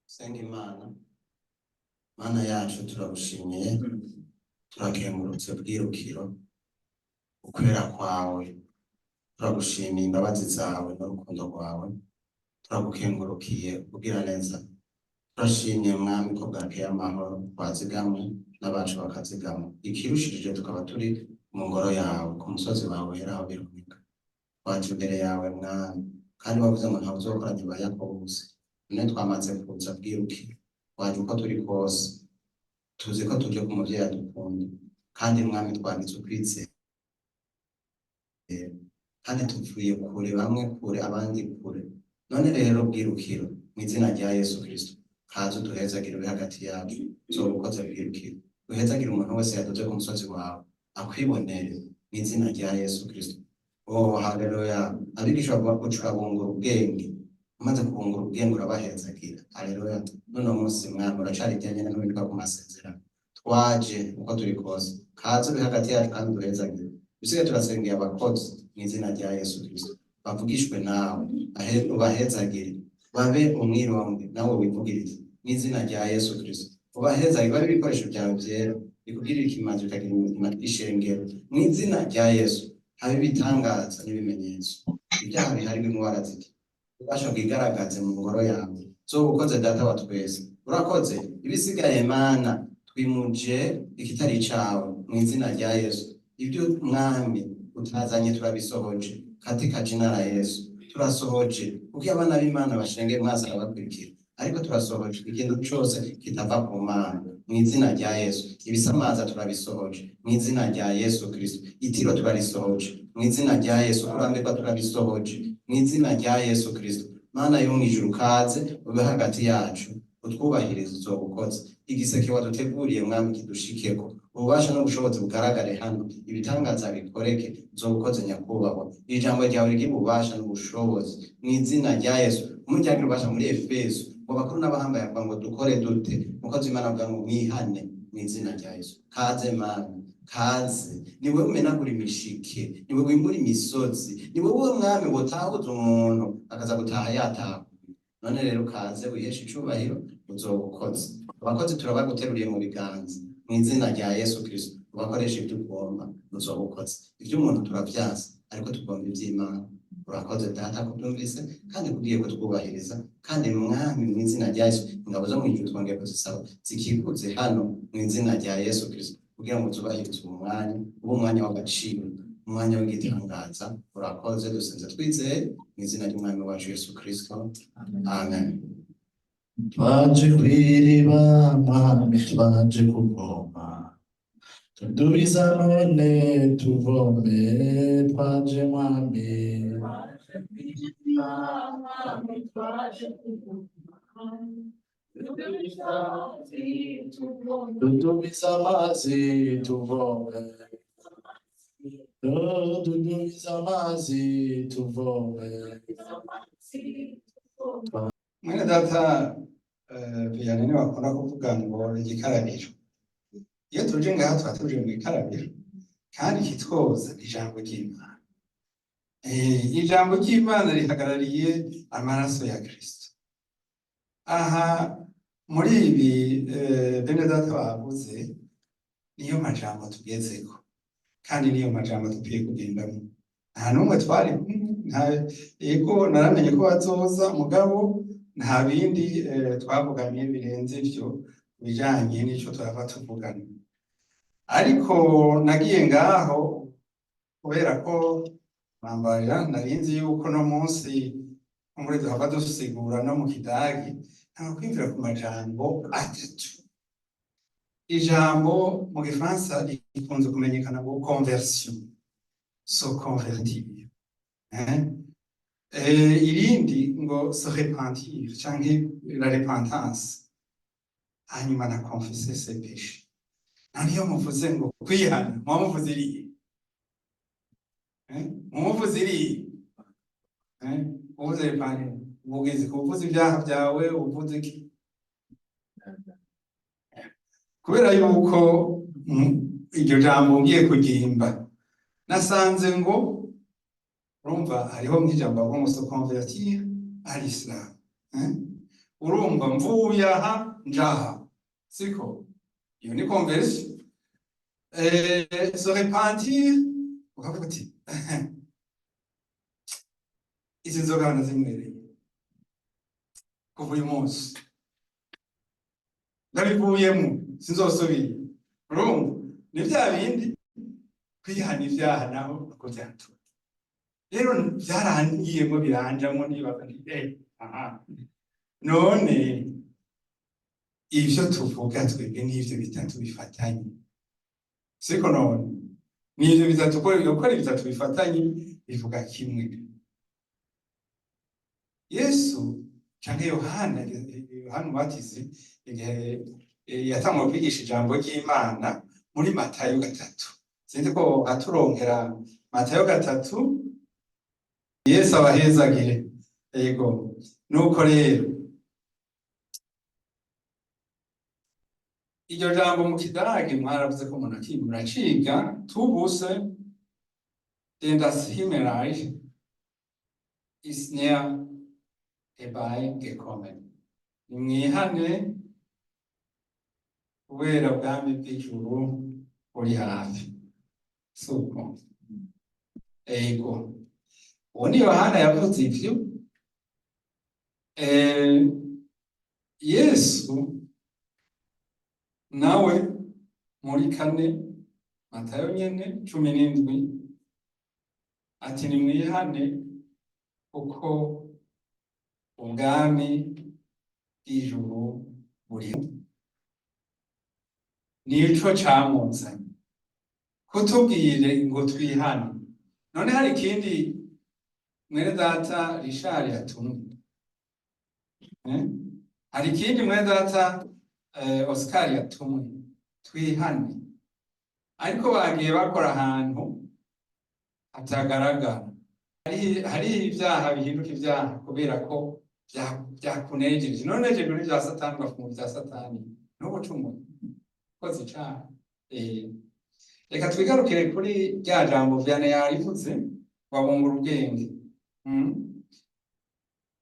Senga Imana. Mana yacu, turagushimiye, turakengurutse bwirukiro ukwera kwawe. Turagushimiye imbabazi zawe n'urukundo rwawe. Turagukengurukiye kugira neza. Turashimye, Mwami, ko bwakeye amahoro, twazigamwe n'abacu bakazigama. Ikirushirije tukaba turi mu ngoro yawe, ku musozi wawe wera aho birumika. Twaje imbere yawe, Mwami, kandi wavuze ngo ntawe uzokoranya ba Yakobo gusa. None twamaze kuza bwirukiro, twaje uko turi kose, tuzi ko tuje ku muvyeyi adukunda. Kandi Mwami, twagize ukwizera kandi tuvuye kure, bamwe kure, abandi kure. None rero bwirukiro, mu izina rya Yesu Kristo, kaze uduhezagire, uri hagati yacu. Uzoba ukoze bwirukiro. Uhezagire umuntu wese yaduze ku musozi wawe, akwibonere mu izina rya Yesu Kristo. Oh, haleluya! Abigisha bavuga ko urabungura ubwenge, umaze kubungura ubwenge urabahezagira. Haleluya! None munsi, Mwami, uracari ijyanye n'ibintu ku masezerano. Twaje uko turi kose, kaze uri hagati yacu kandi uduhezagire. Bisigaye turasengeye abakozi mu izina rya Yesu Kristo, bavugishwe nawe, ubahezagire, babe umwironge nawe wivugirize mu izina rya Yesu Kristo. Ubahezagire, babe ibikoresho byawe byera bikugirira ikimazi, bikagira ishengero mu izina rya Yesu. Habe ibitangaza n'ibimenyetso, ibyaha bihari indwara zike, ubasha bwigaragaze mu ngoro yawe. Zoba ukoze, Data wa twese, urakoze. Ibisigaye, Mana, twimuje ikitari icawe mu izina rya Yesu. Ibyo, Mwami, utazanye turabisohoje katika jina la Yesu. Turasohoje kuko iyo abana b'Imana bashengeye mwese arabakurikira, ariko turasohoje ikintu cose kitava ku Mana mu izina rya Yesu. Ibisamaza turabisohoje mu izina rya Yesu Kristo. Itiro turarisohoje mu izina rya Yesu. Kurambirwa turabisohoje mu izina rya Yesu Kristo. Mana yo mw'ijuru, kaze ube hagati yacu, utwubahirize. Uzoba ukoze. Igiseke waduteguriye, Mwami, kidushikeko. Ububasha n'ubushobozi bugaragare hano, ibitangaza bikoreke. Uzoba ukoze, Nyakubahwa. Ijambo ryawe rigira ububasha n'ubushobozi mu izina rya Yesu. Umuryango ububasha muri Efeso ngo bakuru n'abahambaye bavuga ngo dukore dute? Mukozi w'Imana avuga ngo mwihane mu izina rya Yesu. Kaze, Mana, kaze. Ni wewe umenagura imishike, ni wewe wimura imisozi, ni wewe, Mwami, wotahuza umuntu akaza gutaha yatahuye. None rero kaze wiheshe icubahiro. Uzoba ukoze. Abakozi turabaguteruriye mu biganza mu izina rya Yesu Kristo, ubakoresha ibyo ugomba. Uzoba ukoze. Iby'umuntu turavyanse, ariko tugomba ivy'Imana. Urakoze, Data, kubyumvise kandi kugiye kutwubahiriza. Kandi Mwami, mu izina rya Yesu, ingabo zo mu ijuru twongeye kuzisaba zikikuze hano mu izina rya Yesu Kristo, kugira ngo zubahirize uwo mwanya, ube umwanya w'agaciro, umwanya w'igitangaza. Urakoze. Dusenze twizeye mu izina ry'Umwami wacu Yesu Kristo, amen. Twaje kw'iriba, Mwami, twaje kuvoma. Tudubiza none tuvome, twaje, Mwami. Mwami, twaje kuvoma. Tudubiza amazi tuvome. Dudubiza amazi tuvome. Dudubiza amazi tuvome. Amazi tuvome. Mwene data Vianney niwe bakunda kuvuga ngo igikarabiro. Iyo tuje ngaha tuba tuje mu ikarabiro, kandi ikitwoza ni ijambo ry'Imana. Ijambo ry'Imana rihagarariye amaraso ya Kristo. Aha muri ibi bene data bavuze, niyo majambo tugezeko kandi niyo majambo dukwiye kugendamo. Nta n'umwe twari kumwe, nta yego naramenye ko bazoza, mugabo nta bindi twavuganye birenze ivyo bijanye n'ico twava tuvugana. Ariko nagiye ngaho kubera ko bambarira, nari nzi yuko no munsi muri duhava dusigura no mu Kidagi. Ntabwo kwiyumvira ku majambo atatu. Ijambo mu Gifaransa rikunze kumenyekana ngo conversion, se convertir, hein? Irindi ngo se repentir canke la repentance, hanyuma na confesser ses péchés. None iyo muvuze ngo kwihana, muba muvuze irihe? Eh? Muba muvuze irihe? Eh? Uvuze repentir, uvuze uvuze ibyaha byawe, uvuze iki? Kubera yuko iryo jambo ngiye kugimba, nasanze ngo urumva hariho nk'ijambo bavuga ngo se convertir à l'islam, hein? Urumva mvuye aha njaha, siko? Iyo ni conversion. Se repentir, ukavuga uti: "Izi nzoga nazinywereye, kuva uyu munsi ndabivuyemo, sinzosubira." Urumva ni bya bindi kwihana ibyaha, naho uko byatura rero byarangiyemo, biranjamo, nibaza nti: "Aha none ivyo tuvuga twebwe n'ivyo bitatu bifatanye, siko?" None n'ivyo bitatu uko ari bitatu bifatanye, bivuga kimwe. Yesu canke Yohana, Yohana Umubatizi, igihe yatangwa kwigisha ijambo ry'Imana muri Matayo 3, sinzi ko aturonkera Matayo 3. Yesu abahezagire. Yego, nuko rero iryo jambo mu Kidage mwaravuze ko muraciga: "Tut Buße, denn das Himmelreich ist näher herbeigekommen." Nimwihane kubera ubwami bw'ijuru buri hafi, suko? Ego, uwo ni Yohana yavuze ivyo. Yesu nawe muri 4, Matayo nyene 17, ati: "Nimwihane kuko ubwami bw'ijuru buri." Nico camuzanye kutubwire ngo twihane. None hari ikindi mwene data Richard yatumwe? Eh? Hari ikindi mwene data Oscar yatumwe? Twihane. Ariko bagiye bakora ahantu hatagaragara. Hari ibyaha bihinduka ibyaha kubera ko byakunejeje. None nejejwe n'ibya Satani, ugafunga ibya Satani, ntubucumuye, ukoze icaha. Reka twigarukire kuri rya jambo Vianney yarivuze, wabungura ubwenge.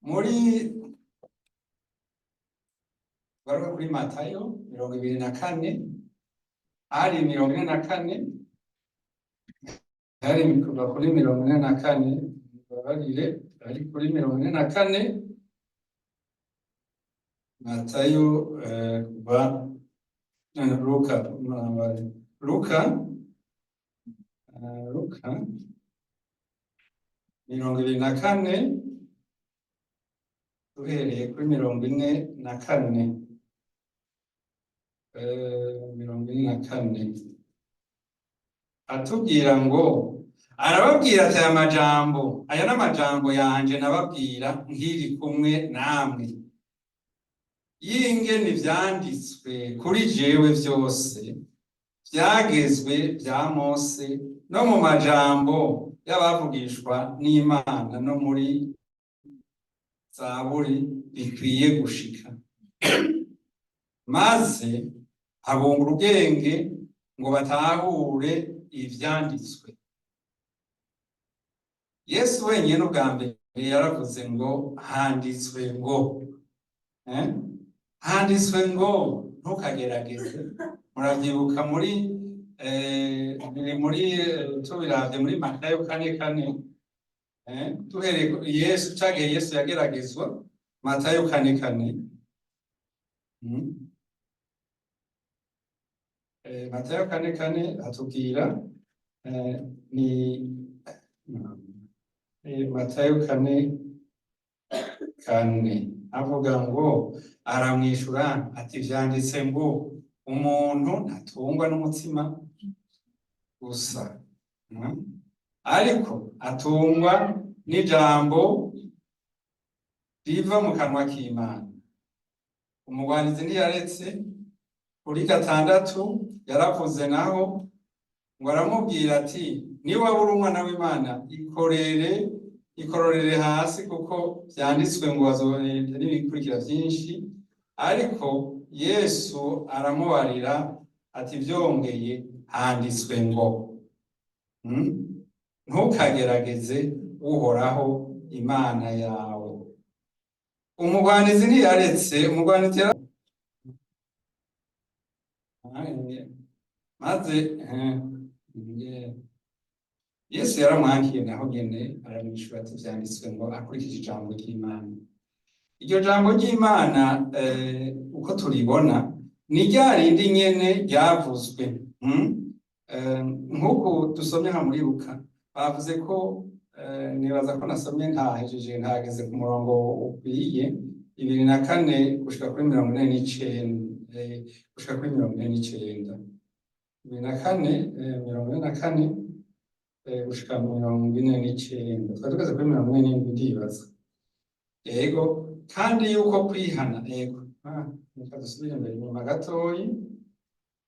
Muri garuka kuri Matayo 24, hari 44, hari kuva kuri 44, babarire, ari kuri 44, Matayo, kuva Luka, Luka, Luka 24, duhereye kuri 44, 44, atubwira ngo: "Arababwira ati: aya majambo, aya n'amajambo yanje nababwira nkiri kumwe namwe, y'ingene ivyanditswe kuri jewe vyose vyagezwe vya Mose no mu majambo y'abavugishwa n'Imana no muri Zaburi bikwiye gushika. Maze abungura ubwenge ngo batahure ivyanditswe." Yesu wenyine ubwa mbere yaravuze ngo: "Handitswe ngo", eh? Handitswe ngo ntukagerageze. Muravyibuka muri biri muri tubiravye muri Matayo 4:4, duhereye Yesu cagihe Yesu yageragezwa, Matayo 4:4. Matayo 4:4 atubwira ni Matayo 4:4 avuga ngo: "Aramwishura ati: vyanditse ngo umuntu ntatungwa n'umutsima gusa, ariko atungwa n'ijambo riva mu kanwa k'Imana." Umugwanizi ntiyaretse. Kuri 6 yaravuze naho ngo aramubwira ati: "Niba uri umwana w'Imana, ikorere, ikororere hasi, kuko vyanditswe ngo azohebwa", n'ibikurikira vyinshi. Ariko Yesu aramubarira ati: "Vyongeye handitswe ngo ntukagerageze Uhoraho Imana yawe." Umugwanizi ntiyaretse, umugwanizi maze Yesu yaramwankiye, naho nyene aramwishura ati: "Vyanditswe ngo", akurikije ijambo ry'Imana. Iryo jambo ry'Imana, uko turibona, ni rya rindi nyene ryavuzwe. Nk'uku dusomye nka muri Luka, bavuze ko nibaza ko nasomye ntahejeje, ntageze ku murongo ukwiye, 24 gushika kuri 49, gushika kuri 49, 24, 44, gushika 49. Twari tugeze kuri 47, ndibaza. Yego, kandi yuko kwihana, yego, reka dusubire imbere inyuma gatoyi.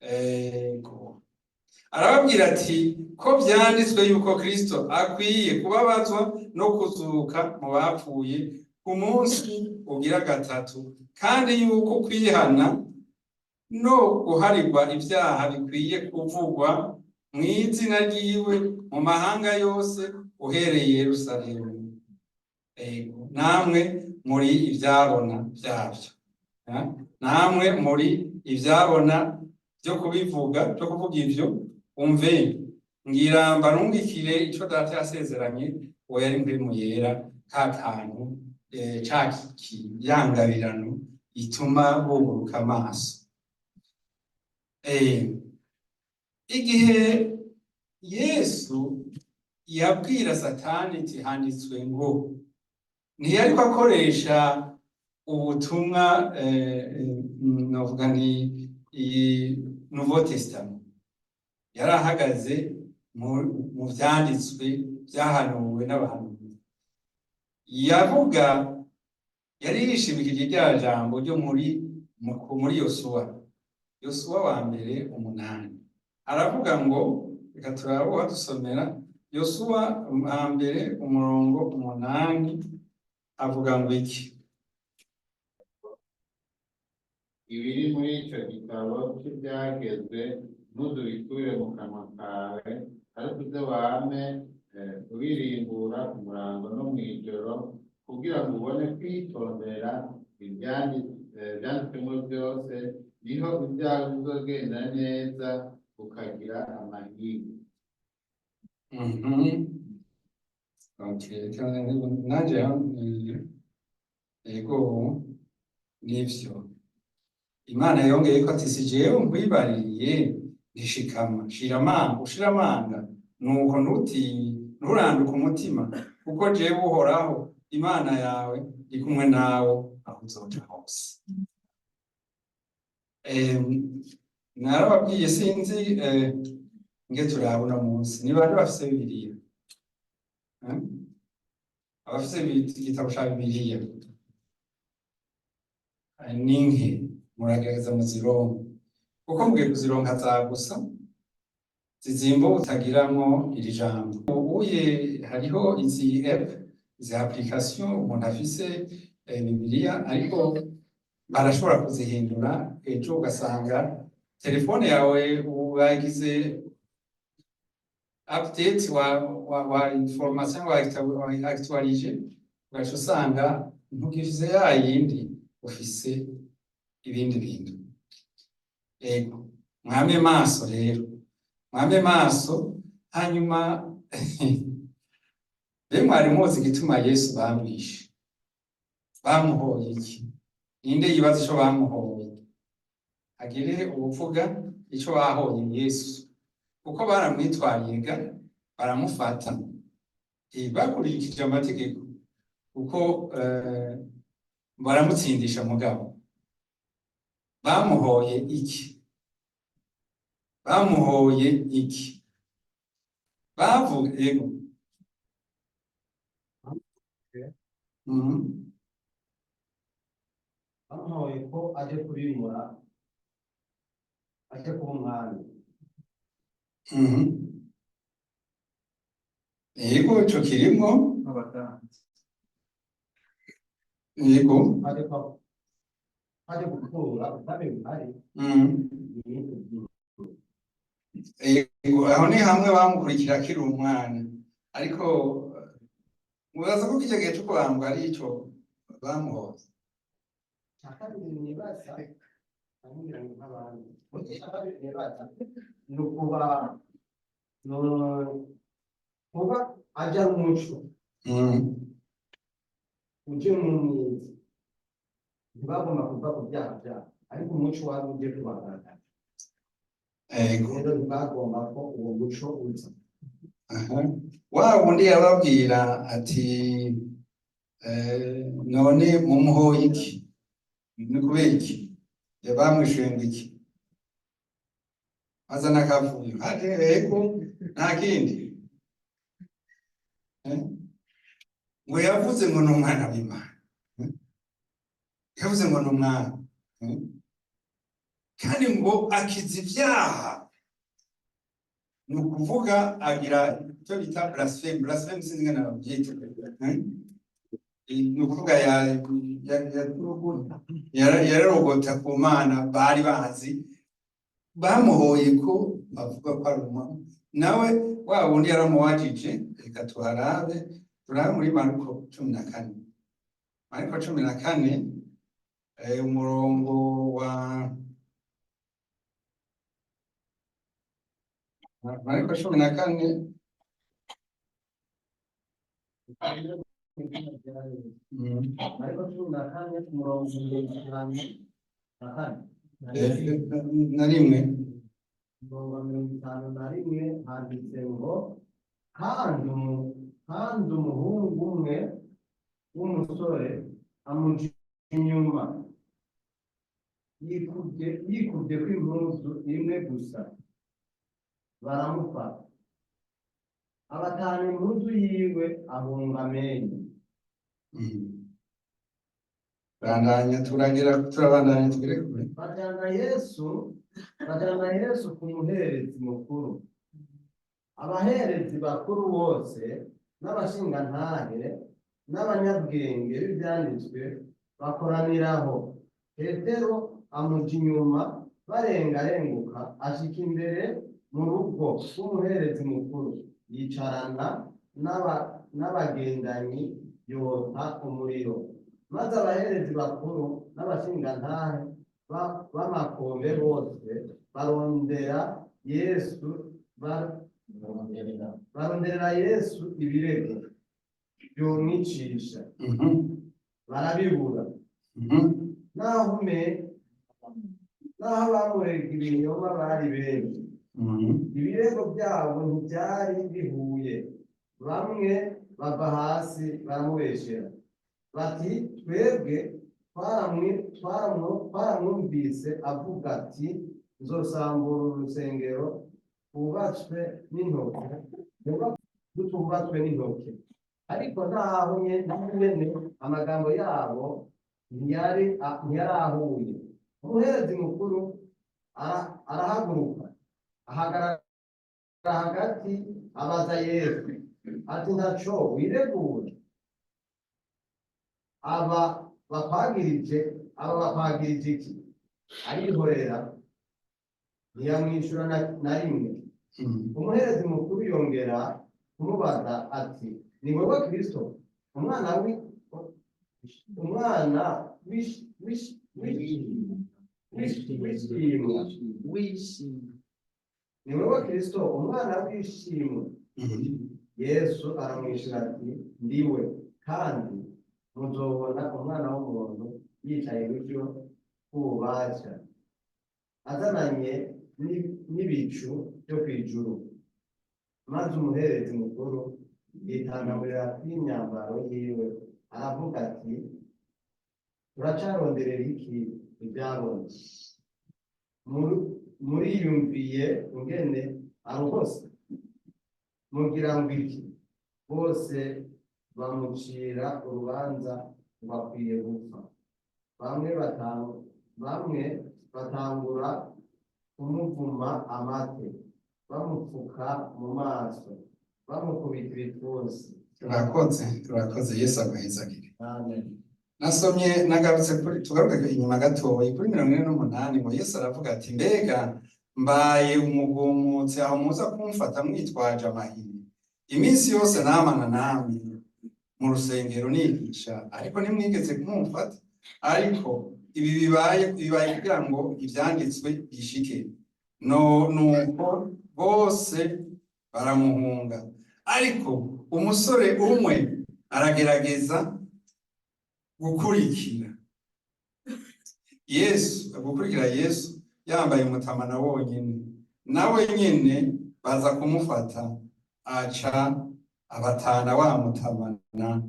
Yego, arababwira ati ko vyanditswe yuko Kristo akwiye kubabazwa no kuzuka mu bapfuye ku munsi ugira gatatu, kandi yuko kwihana no guharirwa ivyaha bikwiye kuvugwa mu izina ryiwe mu mahanga yose, uhereye i Yerusalemu. Ego, namwe muri ivyabona vyavyo. Namwe muri ivyabona vyo kubivuga, vyo kuvuga ivyo. Umve, ngira mbarungikire ico Data yasezeranye, uwo yari Mpwemu Yera, ka kantu, ca kiyangabirano ituma buguruka amaso. Igihe Yesu yabwira Satani iti: "Handitswe ngo", ntiyariko akoresha ubutumwa, novuga nti iyi Nouveau Testament, yari ahagaze mu vyanditswe vyahanuwe n'abahanuzi. Yavuga, yari yishimikije rya jambo ryo muri Yosuwa wa mbere 8. Aravuga ngo, reka turabe uwadusomera Yosuwa wa mbere umurongo 8, avuga ngo iki? Ibiri muri ico gitabo c'ivyagezwe ntuzubikure mu kanwa kawe, ariko uze wame ubirimbura ku murango no mw'ijoro, kugira ngo ubone kwitondera ivyanditswemwo vyose, niho ibyawe bizogenda neza, ukagira amahirwe. Okay, nanje yego, nivyo. Imana yongeyeko ati: "Si jewe nkwibariye? Ntishikama, shira amanga, ushira amanga, nuko ntutinye, nturanduke umutima, kuko jewe Uhoraho Imana yawe ndi kumwe nawe aho uzoja hose." Narababwiye, sinzi, nge turaba uno munsi ni bande bafise Bibiliya? Eh? Abafise igitabo ca Bibiliya ni nke, muragerageza muzironke, kuko mugiye kuzironka za gusa zizimba utagiramwo iri jambo. Ubuye hariho izi app, izi application, umuntu afise Bibiliya, ariko barashobora kuzihindura ejo, ugasanga telefone yawe bagize update wa information, wa actualije, ugaca usanga ntugifise ya yindi, ufise ibindi bintu. Ego, mwame maso rero, mwame maso. Hanyuma be mwari muzi igituma Yesu bamwishe? Bamuhoye iki? Ninde yibaza ico bamuhoye? Hagire uwuvuga ico bahoye Yesu, kuko baramwitwariye ga baramufata, bakurikije amategeko, kuko baramutsindisha. Mugabo bamuhoye iki? Bamuhoye iki? Bavuga, yego. Bamuhoye ko aje kubimura, aje kuba umwami. Yego, ico kirimwo. Abatambyi. Yego. Aje gukura ubwami buhari. Yego, aho ni hamwe bamukurikira akiri umwana, ariko mubaza ko kirya gihe co kubambwa ari ico bamuhoye. Icya kabiri nibaza, ngira ngo nk'abandi, icya kabiri nibaza ni ukuba kuba ajya mu muco uje mu mwiza, ntibagomba kuva ku byaha byabo, ariko umuco wari uje kubagaragara. Rero ntibagomba ko uwo muco uza. Aha. Wa wundi yababwira ati none mumuhoye iki? Ni kubera iki? Bamwishuye ngo iki? Azana akavuyo ati ego, nta kindi. Eh? Ngo yavuze ngo ni umwana w'Imana. Eh? Yavuze ngo ni umwana. Eh? Kandi ngo akiza ibyaha, ni ukuvuga agira icyo bita blasphème. Blasphème sinzi ingene babyita. Eh? Ni ukuvuga yararogota ku Mana bari bazi, bamuhoye ko bavuga ko ari umwana. Nawe wa wundi yaramubajije. Reka tuharabe, turabe muri Mariko 14, Mariko 14, umurongo wa Mariko 14. Mariko 14, umurongo 54. Na rimwe. Umurongo wa 51 handitse ngo: Kandi umuhungu umwe w'umusore amuja inyuma, yikubye kw'impuzu imwe gusa, baramufata, abatahana impuzu yiwe, ahunga amenyo. Bandanya, turagira, turabandanya, tugere kure. Bajyana Yesu ku muherezi mukuru. Abaherezi bakuru bose n'abashingantahe n'abanyabwenge b'ibyanditswe bakoraniraho. Petero amuja inyuma, barengarenguka, ashika imbere mu rugo rw'umuherezi mukuru, yicarana n'abagendanyi yota umuriro. Maze abaherezi bakuru n'abashingantahe b'amakombe bose baronderera Yesu ibirego byomwicisha, barabibura. Naho bamurega ibinyoma bari benshi, ibirego byabo ntibyari bihuye. Bamwe bava hasi baramubeshera bati: "Twebwe twaramwumvise avuga ati: 'Nzosambura urusengero rwubatswe n'intoke, rutubatswe n'intoke.'" Ariko naho nyene amagambo yabo ntiyari ahuye. Umuherezi mukuru arahaguruka, ahagarara hagati, abaza Yesu ati: "Ntaco wiregura? Aba bakwagirije iki?" Arihorera, ntiyamwishura na rimwe. Umuherezi mukuru yongera kumubaza ati: "Ni wowe Kristo, umwana w'ishimwa? Ni wowe Kristo, umwana w'ishimwe?" Yesu aramwishyura ati: "Ndiwe, kandi muzobona Umwana w'umuntu yicaye iburyo bw'ububasha, azananye n'ibicu byo kw'ijuru." Maze umuherezi mukuru yitangurira kw'imyambaro yiwe, aravuga ati: "Turacaronderera iki ibyabona? Muriyumviye ingene arohose. Mugira ngo iki?" Bose bamucira urubanza ngo akwiye gupfa. Bamwe batangura kumuvuma amate, bamupfuka mu maso, bamukubita ibipfunsi. Turakoze, turakoze. Yesu aguhezagire. Amen. Nasomye, nagarutse kuri, tugaruke inyuma gatoya kuri 48, ngo Yesu aravuga ati: "Mbega mbaye umugumutsi aho muza kumfata mwitwaje amahiri? Iminsi yose namana namwe mu rusengero nigisha, ariko ntimwigeze kumumfata." Ariko Ibi bibaye kugira ngo ivyanditswe bishike. No nuko bose baramuhunga, ariko umusore umwe aragerageza gukurikira Yesu yambaye umutamana wonyine. Nawe nyene baza kumufata, aca abatana wa mutamana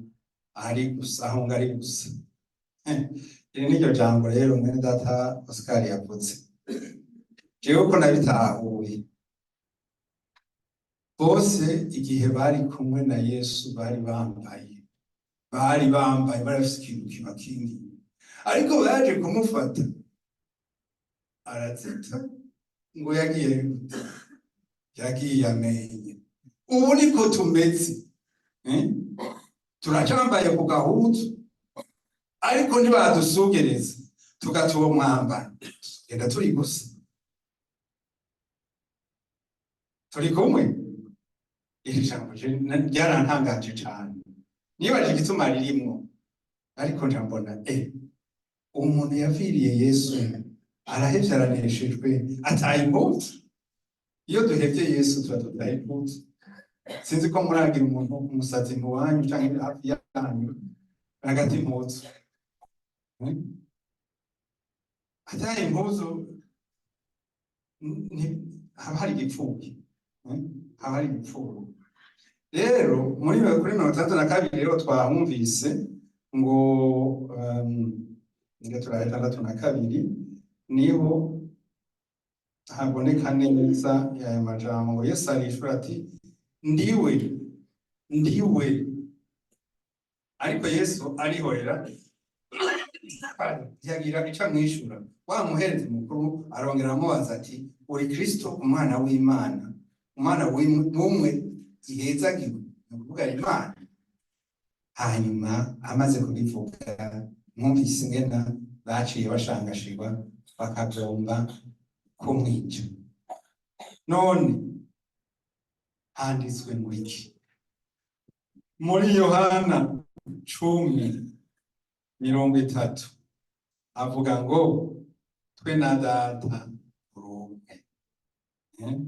ari gusa, ahunga ari gusa. Iri niryo jambo rero mwene data Oscar yavuze. Jewe uko nabitahuye, bose igihe bari kumwe na Yesu bari bambaye, bari bafise ikintu kibakingiye, ariko baje kumufata arazita. Ngo yagiye gute? Yagiye amenye. Ubu niko tumeze, eh? Turacambaye ku gahuzu, ariko ntibadusugereza tugata uwo mwambaro, tugenda turi gusa. Turi kumwe. Iri jambo ryarantangaje cane, nibaje igituma ririmwo, ariko nca mbona umuntu yaviriye Yesu arahevye, araneshejwe, ataye impuzu. Iyo duhevye Yesu tuba dutaye impuzu. Sinzi ko muragira umuntu umusazi mu wanyu canke hafi yanyu hagati impuzu. Ataye impuzu haba hari igipfuye. Haba hari igipfuye. Rero kuri 62 rero twahumvise ngo nga turaye 62 niho haboneka neza aya majambo ngo Yesu arishura ati: "Ndiwe, ndiwe." Ariko Yesu arihorera, ntiyagira ico amwishura. Wa muherezi mukuru arongera amubaza ati: "Uri Kristo, umwana w'Imana, umwana w'umwe ihezagiwe?" Ni ukuvuga Imana. Hanyuma amaze kubivuga, mwumvise ingena baciye bashangashirwa, bakagomba kumwica. None handitswe ngo iki muri Yohana 10:30? Avuga ngo twe na Data urumwe. Eh?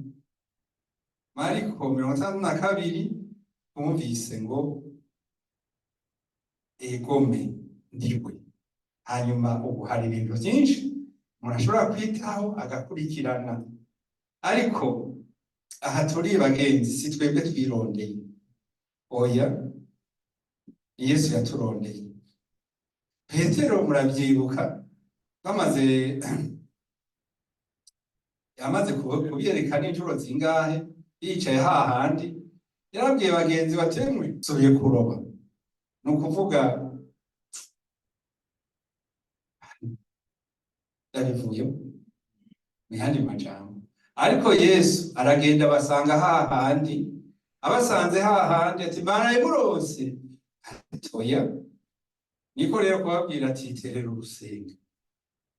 Mariko 62 twumvise ngo egome, ndiwe. Hanyuma ubu hari ibintu byinshi umuntu ashobora kwitaho agakurikirana, ariko aha turi, bagenzi, si twebwe twirondeye, oya, ni Yesu yaturondeye. Petero murabyibuka, bamaze yamaze kubyerekana inshuro zingahe yicaye hahandi, yarabwiye bagenzi batemwe subiye kuroba. Ni ukuvuga yabivuyemo mu yandi majambo. Ariko Yesu aragenda abasanga hahandi. Abasanze hahandi ati: "Mwaraye murose?" Ati: "Oya." Niko rero kubabwira ati: "Terera urusenga."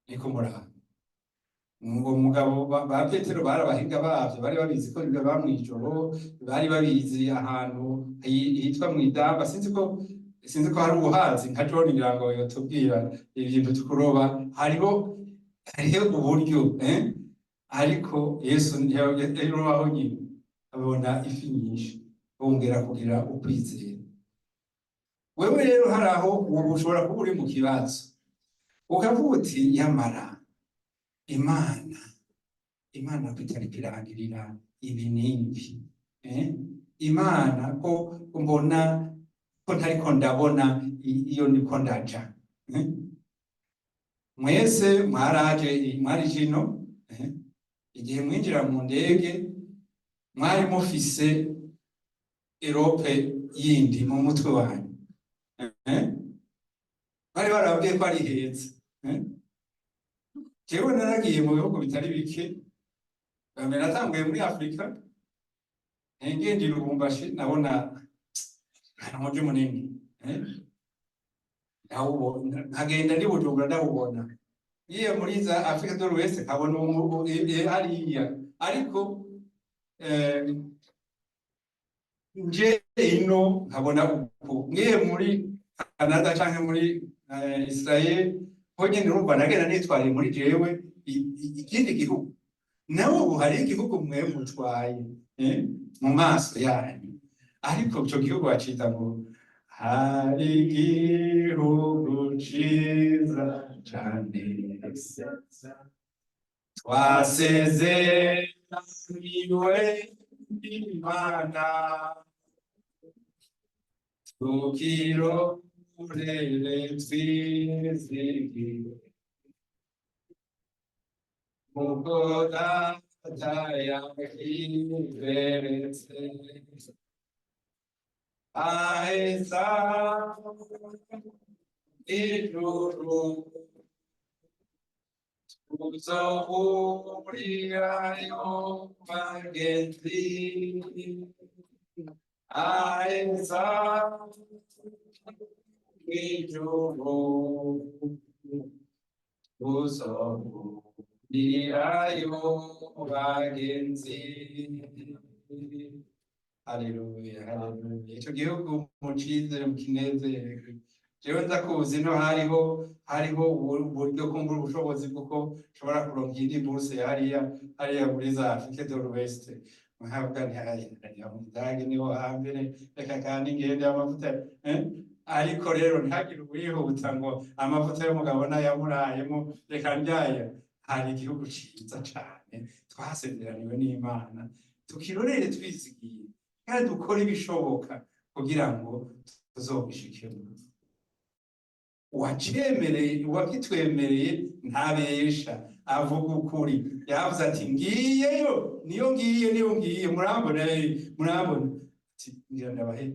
Niko muraho ngo mugabo ba Petero bari abahinga bavyo, bari babizi ko biba mw'ijoro, bari babizi ahantu hitwa mw'idamba. Sinzi ko hari ubuhazi nka John, ngira ngo yotubwira ibintu tukuroba. Hariho uburyo, eh? Ariko Yesu ntiyarobaho nyine, abona ifi nyinshi, bongera kugira ukwizera. Wewe rero hari aho ubu ushobora kuba uri mu kibazo, ukavuga uti: "Yamara Imana ko itariko irangirira ibi n'ibi, eh? Imana ko mbona ko ntariko ndabona iyo ndiko ndaja, eh? Mwese mwaraje, mwari jino, eh? Igihe mwinjira mu ndege mwari mufise Europe yindi mu mutwe wanyu, eh? Bari barabwiye ko ari heza, eh? Jewe naragiye mu bihugu bitari bike. Bwa natanguye muri Afrika, ngenda i Lubumbashi, nabona umuji munini, eh? Ndawubona, nkagenda ndi Bujumbura ndawubona, ngiye muri za Afrique de l'Ouest nkabona hariya, ariko nje ino nkabona uku, ngiye muri Canada canke muri Israel. Ko nyene urumva nagenda nitwariye muri jewe ikindi gihugu. Nawe ubu hari igihugu mwe mutwaye mu maso yanyu, ariko ico gihugu bacita ngo hari igihugu ciza cane twasezeraniwe n'Imana, tukirorere twizigiye, nkuko Data yakitweretse. Aheza ijuru tuzohurirayo bagenzi, aheza ijuru tuzohurirayo bagenzi. Haleluya, haleluya. Ico gihugu mucizere, mukinezererwe. Jewe nza kuzi no hariho uburyo kumbura ubushobozi bw'uko nshobora kuronka iyindi buruse hariya hariya muri za Afrique de l'Ouest, nkavuga nti hariya mu Budage niho hambere, reka kandi ngende amavuta, eh? Ariko rero ntihagire uwihuta ngo amavuta y'umugabo n'ayamurayemo, reka ndyaye. Hari igihugu ciza cane twasezeraniwe n'Imana, tukirorere twizigiye kandi dukore ibishoboka kugira ngo tuzobishikemo. Uwacemereye, uwakitwemereye ntabesha, avuga ukuri. Yavuze ati ngiyeyo, niyo ngiye, niyo ngiye, murambona, murambona. Ati ngira ndabahe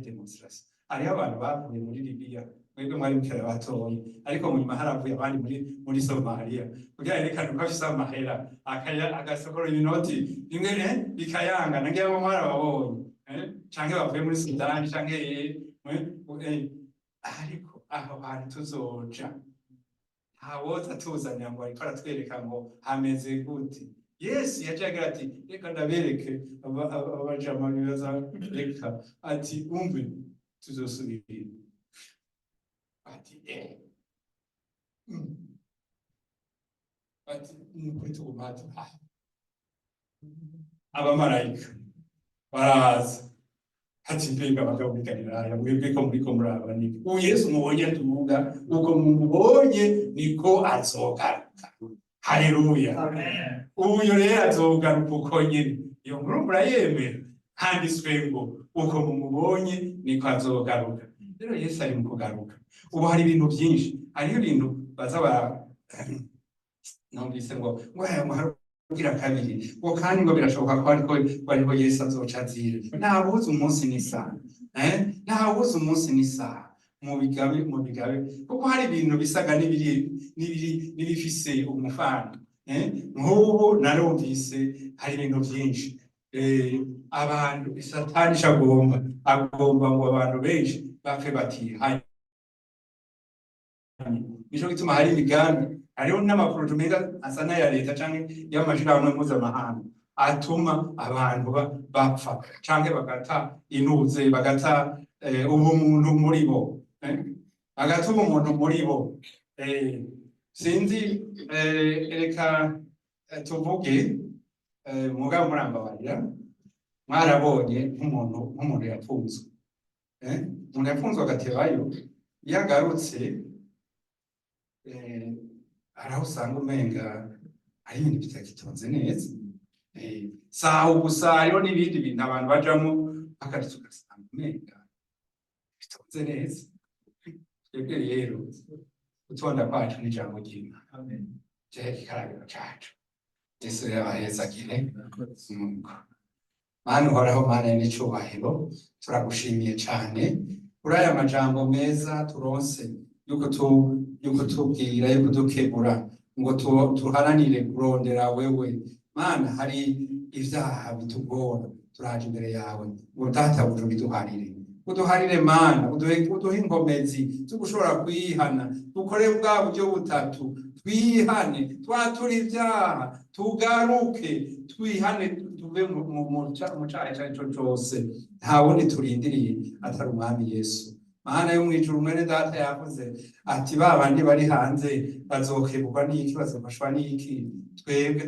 démonstration. Hariho abantu bavuye muri Libiya, mwebwe mwari mukiri batoyi, ariko mu nyuma haravuye abandi muri Somalia kugira yerekane ko afise amahera, agasokora ibinoti bimwe bikayangana. Ngira ngo mwarababonye, canke bavuye muri Sudani canke ariko aho hantu tuzoja ntawoza atuzanira ngo ariko aratwereka ngo hameze gute. Yesu yaciye agira ati reka ndabereke abajama bibaza, reka ati umve tuzosubira, ati ati nukuri tuguma ah abamarayika baraza, ati mbega abagabo b'i Galilaya, mwebwe ko muriko muraba niki? Ubu Yesu mubonye atuvuga uko mumubonye niko azogaruka. Haleluya! Uyu rero azogaruka uko nyene. Iyo nkuru murayemera? Handitswe ngo uko mumubonye niko azogaruka. Rero Yesu ari mu kugaruka ubu. Hari ibintu byinshi, hariho ibintu baza bara numvise ngo aya ngo hari kugira kabiri, ngo kandi ngo birashoboka ko ariko Yesu azoca azira. Ntawuzi umunsi n'isaha, ntawuzi umunsi n'isaha. Mu bigabe, mu bigabe, kuko hari ibintu bisaga n'ibiri n'ibifise umufano. Nk'ubu narumvise hari ibintu byinshi, abantu Satani agomba ngo abantu benshi bapfe batihanye. Nico gituma hari imigambi, hariho n'ama projets umenga asa n'aya leta canke y'amashirahamwe mpuzamahanga atuma abantu bapfa canke bagata inuze, bagata ubumuntu muri bo, bagata ubumuntu muri bo. Sinzi, reka tuvuge, mugabo murambabarira, mwarabonye nk'umuntu yapfunzwe, umuntu yapfunzwe agatebayo, iyo agarutse hari aho usanga umenga ari ibintu bitagitonze neza. Saho gusa, hariho n'ibindi bintu abantu bajamo bakaretse ugasanga umenga bitonze neza. Twebwe rero gutonda kwacu n'ijambo ry'Imana, jewe igikarabiro cacu. Yesu yabahezagire. Nuko Mana uhoraho, Mana n'icubahiro, turagushimiye cane kuri aya majambo meza turonse yuko tubwira, yuko dukebura ngo tuharanire kurondera wewe. Mana, hari ivyaha bitugora, turaje imbere yawe ngo Databuja ubiduharire, uduharire Mana, uduhe inkomezi zo gushobora kwihana, dukore bwa buryo butatu: twihane, twature ivyaha, tugaruke, twihane, tuve mu caha ico arico cose. Nta wundi turindiriye atari Umwami Yesu. Mana yo mw'ijuru, mwene data yavuze ati ba bandi bari hanze bazokebukwa n'iki, bazofashwa n'iki, twebwe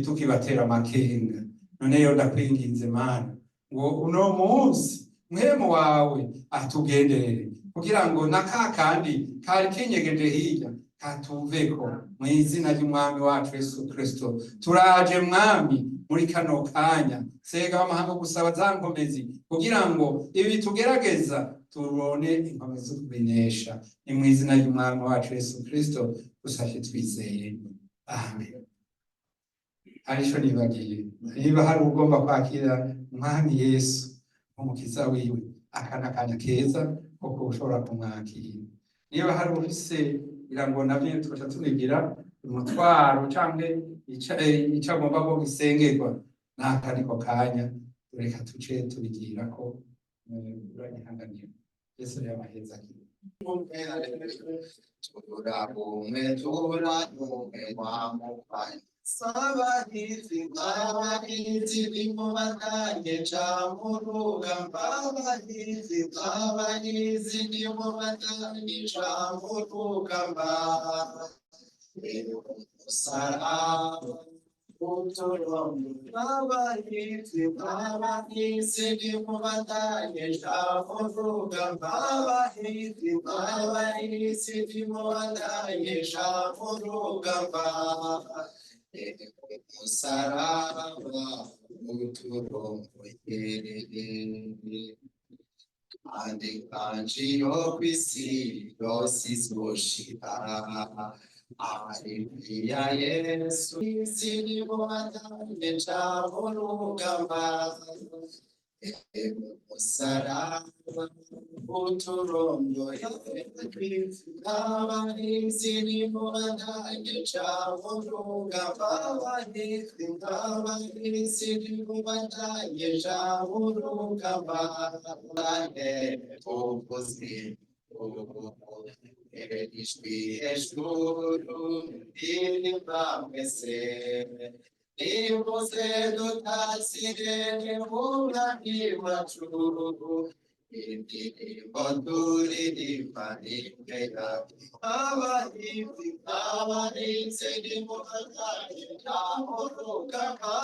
tukibatera amakenga. None rero ndakwinginze Mana ngo uno munsi mpwemu wawe atugenderere kugira ngo na ka kandi kari kinyegeje hirya katuveko, mu izina ry'Umwami wacu Yesu Kristo. Turaje Mwami muri kano kanya, sega w'amahanga, gusaba za nkomezi kugira ngo ibi tugerageza tubone inkomezi zo kubinesha. Ni mu izina ry'Umwami wacu Yesu Kristo dusavye twizeye, amen. Hari ico nibagiye: niba hari ugomba kwakira Umwami Yesu nk'umukiza wiwe, aka ni akanya keza ko ushobora kumwakira. Niba hari ufise, ngira ngo navyo tugaca tubigira, umutwaro canke ico agomba ko gisengerwa, n'aka niko kanya, reka tuce tubigirako. Uranyihanganira. Yesu yabaheza. Turabumwe, turabumwe wamupanye. Sabahizi, abahizi nimubandanye camurugamba, abahizi, abahizi nimubandanye camurugamba. Umusaraba uturongo, abahizi, abahizi nimubandanye camurugamba, abahizi, abahizi nimubandanye camurugamba. Umusaraba uturongoye, kandi kanji yo kw'isi yose izoshira Haleluya Yesu isi nimubandanye camurugamba, umusaraba uturongoye, abahizi nimubandanye camurugamba, abahizi, abahizi nimubandanye camurugamba. Ubuzi ijwi hejuru ndirimba mwese, nimuze dutasire umwami wacu, indirimbo turirimba nimwe yawe. Abahizi, abahizi nimubandanye camurugamba.